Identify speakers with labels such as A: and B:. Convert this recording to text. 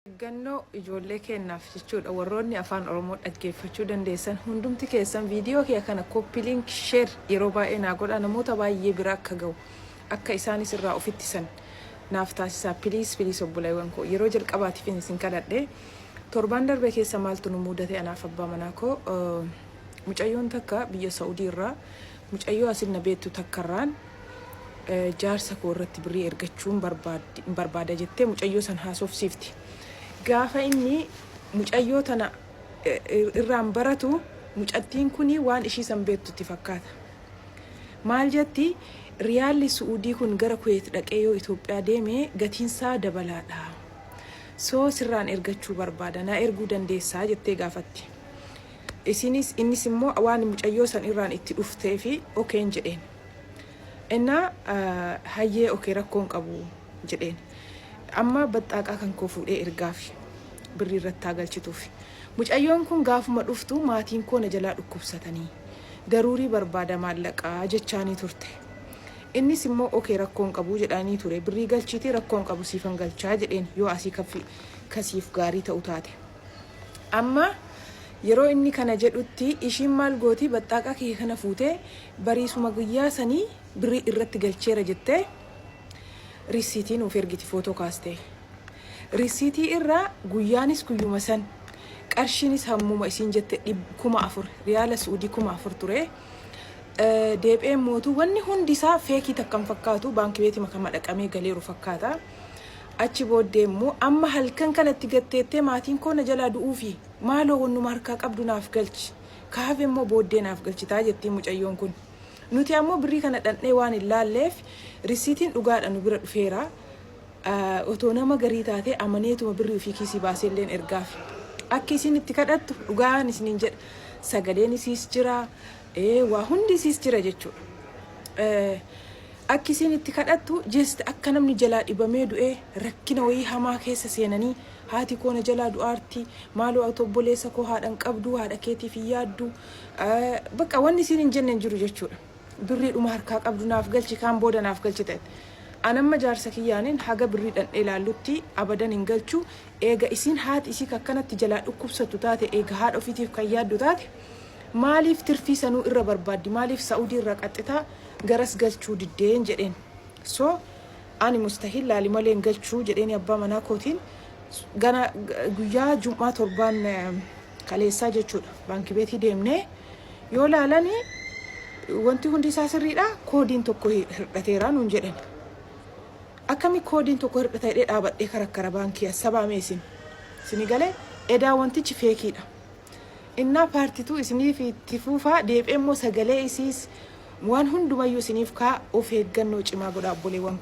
A: Eeggannoo ijoollee keennaaf jechuudha warroonni afaan Oromoo dhaggeeffachuu dandeessan hundumti keessan viidiyoo kiyya kana copy link, share yeroo baay'ee naa godha, namoota baay'ee bira akka ga'u, akka isaanis irraa ofittisan naaf taasisaa, please, please. Obboleewwan koo, yeroo jalqabaatiif isin kadhadhe. Torbaan darbe keessa maaltu nu mudate? Anaaf abbaa manaa koo, mucayyoon takka biyya Saudii irraa mucayyoo asin na beektu takkarraan jaarsa koo irratti birrii ergachuun barbaada jettee mucayyoo san haasofsiifti. Gaafa inni mucayyoo tana irraan baratu, mucattiin kuni waan ishii san beektutti fakkaata. Maal jetti? Riyaalli Su'uudii kun gara Kuweet dhaqee yoo Itoophiyaa deeme gatiinsaa dabalaadha. So sirraan ergachuu barbaada, naa erguu dandeessaa jettee gaafatti. Isinis innis immoo waan mucayyoo san irraan itti dhuftee fi okeen jedheen. Innaa hayyee, okay, rakkoon qabu jedheen. Amma baxxaaqaa kan koo fuudhee ergaafi birrii irratti haa galchituuf. Mucayyoon kun gaafuma dhuftu maatiin koo na jalaa dhukkubsatanii daruurii barbaada maallaqaa jechaanii turte. Innis immoo okay, rakkoon qabu jedhanii ture. Birrii galchiitii rakkoon qabu, siifan galchaa jedheen, yoo asii kasiif gaarii ta'u taate. Amma yeroo inni kana jedhutti ishiin maal gooti? Baxxaaqaa kiyya kana fuutee bariisuma guyyaa sanii birrii irratti galcheera jettee risiitii nuuf ergiti, footoo kaastee. Risiitii irraa guyyaanis guyyuma san, qarshiinis hammuma isiin jette, 4,000 riyaala Suudii, 4,000 ture. Deebi'een mootuu wanni hundi isaa fake takkan fakkaatu, baankii beetii makama dhaqamee galeeru fakkaata. Achi booddee immoo amma halkan kanatti gatteettee maatiin koo na jalaa du'uufi maaloo wannuma harkaa qabdu naaf galchi. Kaafe immoo booddee naaf galchitaa jettiin mucayyoon kun. Nuti ammoo birrii kana dhandhee waan hin laalleef risiitiin dhugaadha nu bira dhufeera. Otoo nama garii taate amaneetuma birrii ofii kiisii baasee illeen ergaaf. Akka isin itti kadhattu dhugaan isiniin jedha. Sagaleen isiis jira, waa hundi isiis jira jechuudha. Akka isin itti kadhattu, just akka namni jalaa dhibamee du'ee rakkina wayii hamaa keessa seenanii, haati koo na jalaa du'aarti, maaloo ati obboleessa koo haadhan qabdu, haadha keetiif hin yaaddu, bakka wanni isin hin jenne hin jiru jechuudha. Birriidhuma harkaa qabdu naaf galchi, kaan booda naaf galchi ta'e. Anamma jaarsa kiyyaaniin haga birrii dhandhee ilaallutti abadan hin galchu. Eega isiin haati isii akkanatti jalaa dhukkubsattu taate, eega haadha ofiitiif kan yaaddu taate, maaliif tirfii sanuu irra barbaaddi? Maaliif Sa'udii irraa qaxxitaa garas galchuu diddeen jedheen. So ani mustahil laali malee hin galchuu jedheen abbaa manaa kootiin. Gana guyyaa jum'aa torbaan kaleessaa jechuudha, baankii beetii deemnee yoo laalani wanti hundi isaa sirriidha, koodiin tokko hir'ateera nuun jedhan. Akkami koodiin tokko hir'ata jedhee dhaabadhee karakkara baankii assabaame isin isinii galee edaa wantichi fakeiidha. Innaa paartituu isiniif itti fuufaa, deebi'ee immoo sagalee isiis waan hundumayyuu isiniif kaa. Of eeggannoo cimaa godha, obboleewwan.